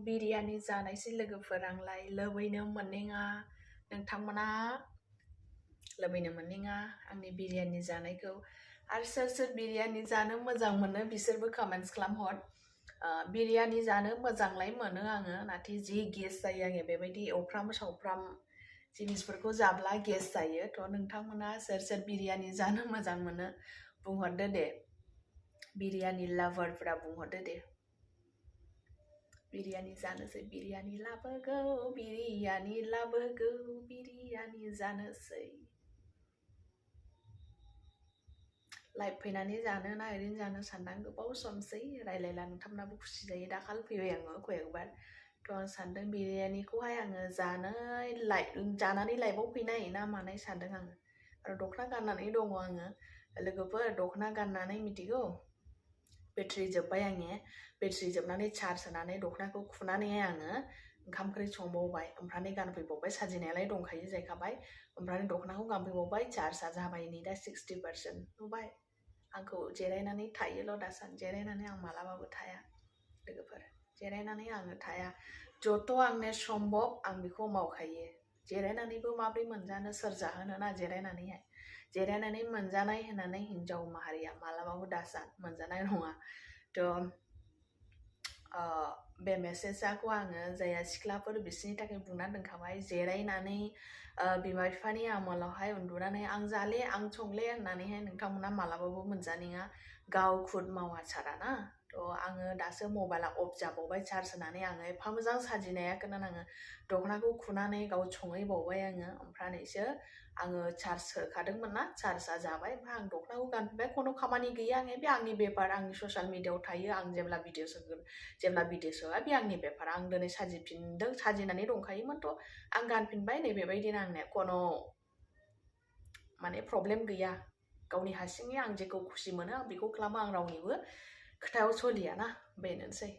बिरियानि जानायसै लोगोफोर आंलाय लुबैनो मोननाङा नोंथांमोना लुबैनो मोननाङा आंनि बिरियानि जानायखौ आरो सोर सोर बिरियानि जानो मोजां मोनो बिसोरबो कमेन्ट्स खालामहर बिरियानि जानो मोजांलाय मोनो आङो नाथाय जि गेस जायो आङो बेबायदि एवफ्राम सावफ्राम जिनिसफोरखौ जाब्ला गेस जायो थ' नोंथांमोना सोर सोर बिरियानि जानो मोजां मोनो बुंहरदो दे बिरियानि लाभारफोरा बुंहरदो दे बिरियानि जानोसै बिरियानि लाबोगौ बिरियानि जानोसै लाइभ फैनानै जानो ना ओरैनो जानो सानदां गोबाव समसै रायलायला नोंथांमोनाबो खुसि जायो दाखालि फैबाय आङो खयेकबार थ' आं सानदों बिरियानिखौहाय आङो जानानै लाइभआव फैनाय ना मानाय सानदों आङो आरो दख'ना गाननानै दङ आङो लोगोफोर दख'ना गाननानै मिथिगौ बेटारि जोब्बाय आंनि बेटारि जोबनानै चार्ज होनानै दख'नाखौ खुनानैहाय आङो ओंखाम ओंख्रि संबावबाय ओमफ्राय गानफैबावबाय साजिनायालाय दंखायो जायखाबाय ओमफ्राय दख'नाखौ गानफैबावबाय चार्जआ जाबाय नै दा 60% नुबाय आंखौ जिरायनानै थायोल' दासान जिरायनानै आं मालाबाबो थाया लोगोफोर जिरायनानै आङो थाया जत' आंनो सम्भब आं बेखौ मावखायो जिरायनानैबो माब्रै मोनजानो सोर जाहोनो ना जिरायनानै मोनजानाय होननानै हिन्जाव माहारिया मालाबाबो दासान मोनजानाय नङा थ' बे मेसेजखौ आङो जाया सिख्लाफोर बिसोरनि थाखाय बुंना दोनखाबाय जिरायनानै बिमा बिफानि आमोलावहाय उन्दुनानै आं जाले आं संले होननानैहाय नोंथांमोना मालाबाबो मोनजानाङा गाव खुद मावा साराना थ' आङो दासो मबाइला अफ जाबावबाय चार्ज होनानै आङो एफा मोजां साजिनायाखौनो आङो दख'नाखौ खुनानै गाव संहैबावबाय आङो ओमफ्रायसो आङो चार्ज होखादोंमोन ना चार्जआ जाबाय ओमफ्राय आं दख'नाखौ गानफिनबाय खुनु खामानि गैया आङो बे आंनि बेपार आंनि ससियेल मिडियायाव थायो आं जेब्ला भिडिअस होआ बे आंनि बेपार आं दिनै साजिफिनदों साजिनानै दंखायोमोन थ' आं गानफिनबाय नै बेबायदिनो आंनिया खुनु माने प्रब्लेम गैया गावनि हारसिङै आं जेखौ खुसि मोनो आं बेखौ खालामो आं रावनिबो खोथायाव सोलियाना बेनोसै